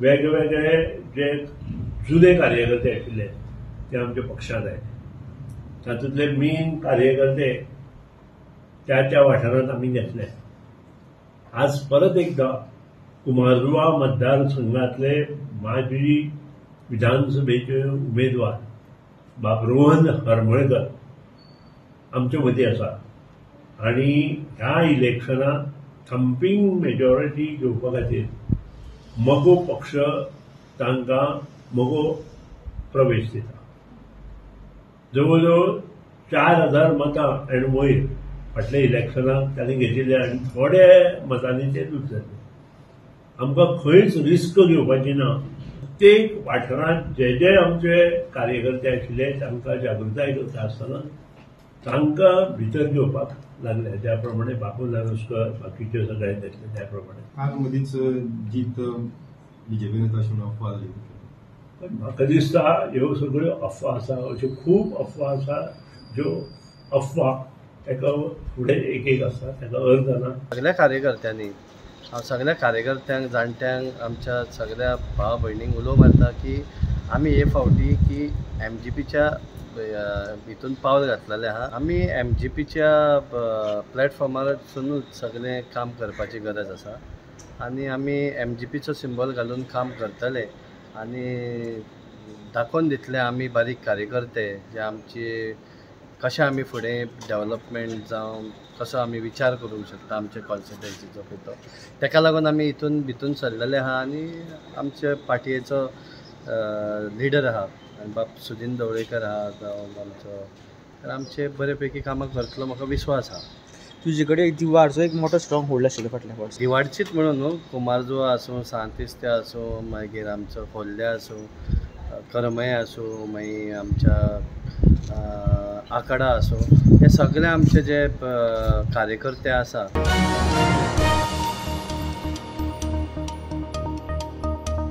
वेगवेगळे जे जुने कार्यकर्ते आशिल्ले ते आमच्या पक्षांत आयले. तातूंतले मेन कार्यकर्ते त्या त्या वाठारांत आमी घेतले. आज परत एकदा कुमारजुवा मतदारसंघातले माजी विधानसभेचे उमेदवार बाब रोहन हरमळकर आमचे मदीं आसा आनी ह्या इलेक्शनाक थंपींग मेजॉरिटी घेवपा खातीर मगो पक्ष तांकां मगो प्रवेश दिता. जवळ जवळ 4000 मतां आनी वयर फाटल्या इलेक्शनाक तांणी घेतिल्ले आनी थोडे मतांनी ते लूज जाले. आमकां खंयच रिस्क घेवपाची ना. प्रत्येक वाठारांत जे जे आमचे कार्यकर्ते आशिल्ले तांकां जागृताय करता आसतना तांकां भितर घेवपाक लागले. ज्या प्रमाणे बापू नारोस्कर बाकीचे सगळे घेतले त्या प्रमाणे. काल मदींच जीत बीजेपीन येता अशें अफवा जाली. पण म्हाका दिसता ह्यो सगळ्यो अफवा आसा, अश्यो खूब अफवा आसा ज्यो अफवा ताका फुडें एक एक आसा ताका अर्थ ना. सगळ्या कार्यकर्त्यांनी, हांव सगळ्या कार्यकर्त्यांक, जाणट्यांक, आमच्या सगळ्या भाव भयणींक उलो मारता की आमी हे फावटी की एमजीपीच्या हितून पावल घातलेलें आहा. आमी एमजीपीच्या प्लॅटफॉर्मारसूनच सगळें काम करपाची गरज आसा आनी आमी एमजीपीचो सिंबल घालून काम करतले आनी दाखोवन दितले आमी बारीक कार्यकर्ते जे आमची कशें आमी फुडें डेवलपमेंट जावं कसो आमी विचार करूंक शकता आमच्या कॉन्स्टिट्युएन्सीचो पळय तो. ताका लागून आमी हितून भितून सरलेले आहा आनी आमचे पार्टयेचो लिडर आहा आनी बाब सुदीन ढवळीकर आहा जावं आमचो, तर आमचे बरे पैकी कामां करतलो म्हाका विश्वास आहा. तुजे कडेन दिवाडचो एक मोठो स्ट्रॉंग होल्ड आशिल्लो फाटल्या फावट. दिवाडचीच म्हणून न्हू, कुमारजुवा आसूं, सांतिस्ते आसूं, मागीर आमचो खोर्ले आसूं, करमय आसूं, मागीर आमच्या आकडा आसूं, हे सगळे आमचे जे कार्यकर्ते आसा.